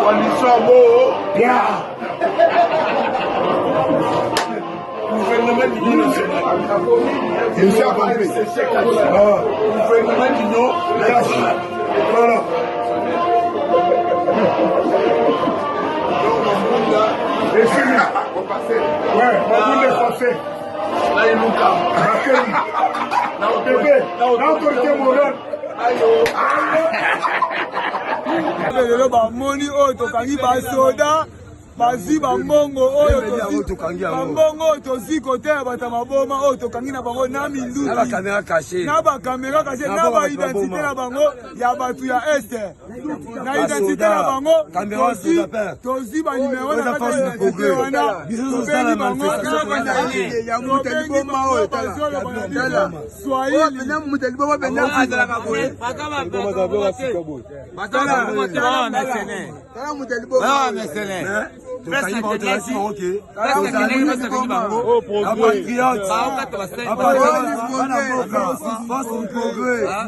Coalition bo bien. Gouvernement d'union nationale. J'ai compris. Ah. Gouvernement d'union nationale. Voilà. Donc, Mabunda. Esili. Ouais, Mabunda est passé. Nailuka. Bébé, l'autorité morale. Lelo bamoni oyo tokangi basoda bazwi bambongo oyo bambongo oyo tozwi kote ya bato ya maboma oyo tokangi na bango na minduki na bakamera kashe na baidentité na bango ya bato ya este na identité na bango tozwi banimero na kati ya identité wana tobengi bango bazoloba na biso swahili.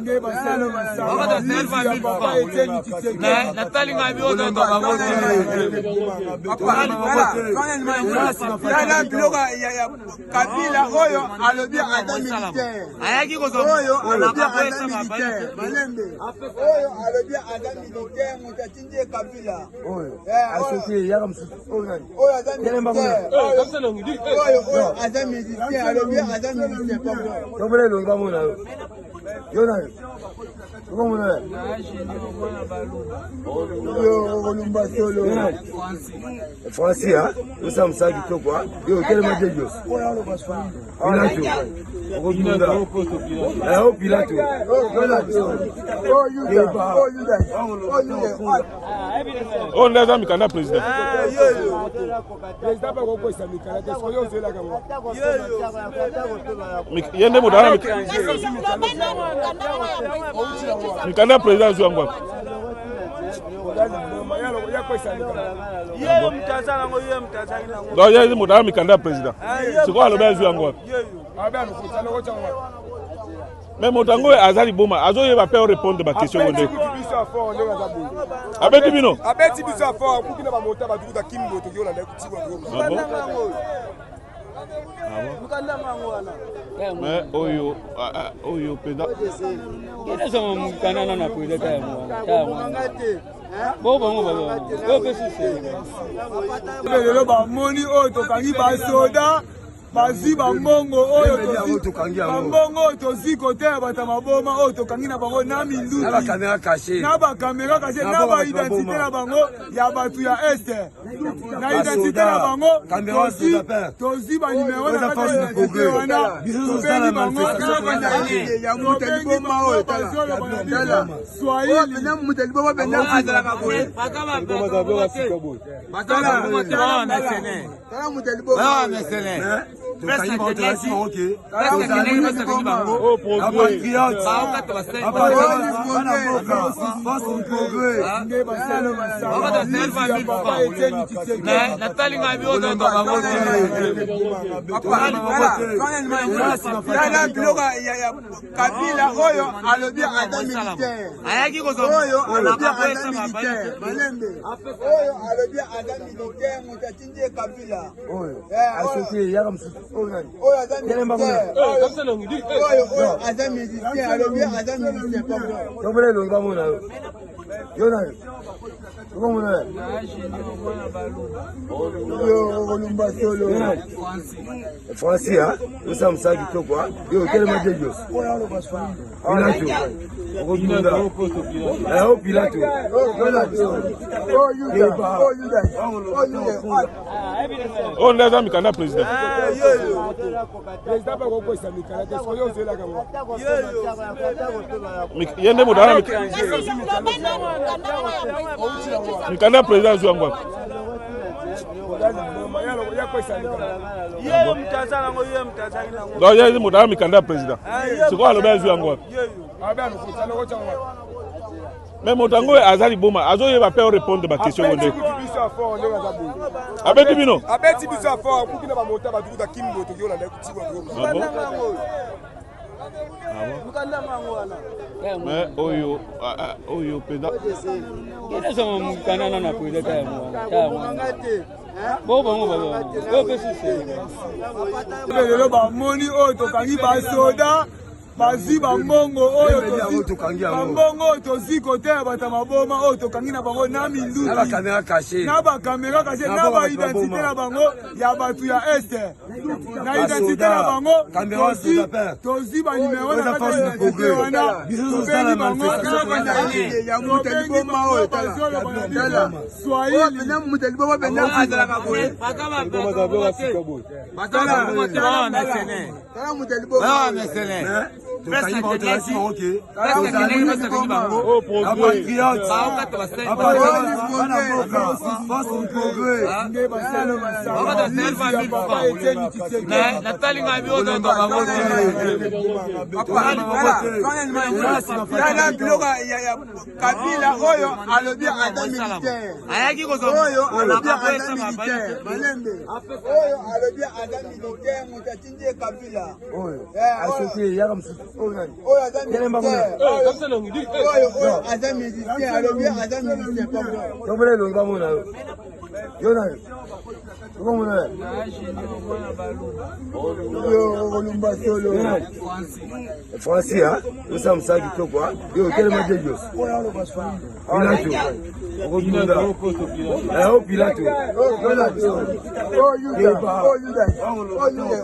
Nde basali ya papa Etienne Tshisekedi. Kabila oyo alobi aza militaire ayaki kozwa oyo alobi aza militaire malembe oyo alobi aza militaire moto atindi ye Kabila oyo asoki yaka mosusu oyo aza militaire oyo oyo aza militaire alobi aza militaire pardon tobola elongi bamona yo yo nayo okomona yo okolumba solo Francis osala mosala kitoko yo otelema te yo Pilato okobunda o Pilato. Oyo nde aza mikanda président. Ye nde moto aza mikanda ya président azwi yango wapi? Donc ye moto aza mikanda ya président, sikoyo alobi azwi yango wapi? Mais moto yango aza liboma, azoyeba mpe orépondre baquestion ngo ndeko abeti bino. Abeti biso ya fort, akuki na bamota bato kuta kimbo toki olanda. Ah bon? Mais oyo oyo mpenza mokanda nano apoele ta yango bo bango oyo mpe susu. Lelo bamoni oyo tokangi basoda bazwi bambongo oyo bambongo oyo tozwi kote ya bato ya maboma oyo tokangi na bango na minduki na bakamera kashe na baidentité na bango ya bato ya este na identité na bango tozwi banimero na kati ya identité wana tobengi bango bazoloba na biso swahili. Nde basali ya papa Etienne Tshisekedi. Biloko ya Kabila oyo alobi aza militaire oyo alobi aza militaire malembe oyo alobi aza militaire moto atindi ye Kabila oyo asoki yaka mosusu oyo aza militaire oyo oyo aza militaire alobi aza militaire pardon tobola elongi bamona yo yo nayo okomona yo okolumba solo. Francis osala mosala kitoko yo otelema te yo Pilato okobunda o Pilato. Oyo nde aza mikanda président. Ye nde moto aza mikanda ya président azwi yango wapi? Donc ye moto aza mikanda ya président, sikoyo alobi azwi yango wapi? Mais moto yango aza liboma, azoyeba mpe orépondre baquestion ngo ndeko abeti bino. Abeti biso ya fort, akuki na bamota bato kuta kimbo toki olanda. Ah bon? Mais oyo oyo mpenza. Nazwa mokanda nano na président ta yango wana, ta yango wana. Bo bango oyo mpe susu. Lelo bamoni oyo tokangi basoda, bazwi bambongo oyo, bambongo oyo tozwi kote ya bato ya maboma oyo tokangi na bango na minduki, na bacaméra cachée, na baidentité na bango ya bato ya Est. Na identité na bango tozwi banuméro na kati ya identité wana, tobengi bango. Ya moto ya liboma oyo, tala. Swahili. Moto ya liboma mpenza azalaka boye. Tala moto ya liboma. Tokangi bango, tolakisi bango ke bapatriote, bana mboka, force du progrès. Nde basali ya papa Etienne Tshisekedi. Tala biloko ya Kabila oyo alobi aza militaire, oyo alobi aza militaire, malembe, oyo alobi aza militaire, moto atindi ye Kabila. Oyo asoki yaka mosusu oyo nani? Oyo aza militaire, oyo aza militaire, alobi aza militaire, pardon. Tomona elongi, bamona yo, yo nani? Okomona yo kolumba solo. Francis osala mosala kitoko. Yo otelema te, yo Pilato okobunda o Pilato. Oh Yuda, oh Yuda, oh Yuda.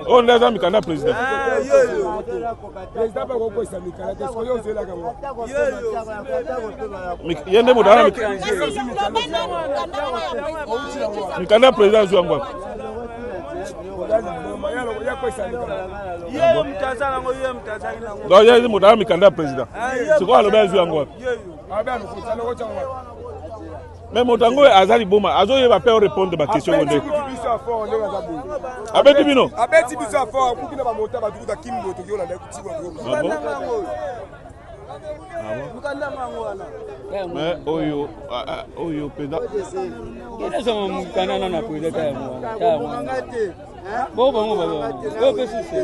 Oyo nde aza mikanda ya président. Président bakokwesa mikanda te, soki ozelaka. Ye nde moto aza mikanda ya président, azwi yango wapi? Yakwesa mikanda. Donc ye moto aza mikanda ya président, sikoyo alobi azwi yango wapi? Mais moto yango aza liboma, azoyeba mpe orépondre baquestion ngo nde abeti bino. Abeti biso ya fort, akuki na bamota bato kuta kimbo toki olanda. Ah bon? Ah bon? Mais oyo oyo mpenza. Nazwa mokanda nano na président ta yango wana, ta yango wana. Bo bango oyo mpe susu.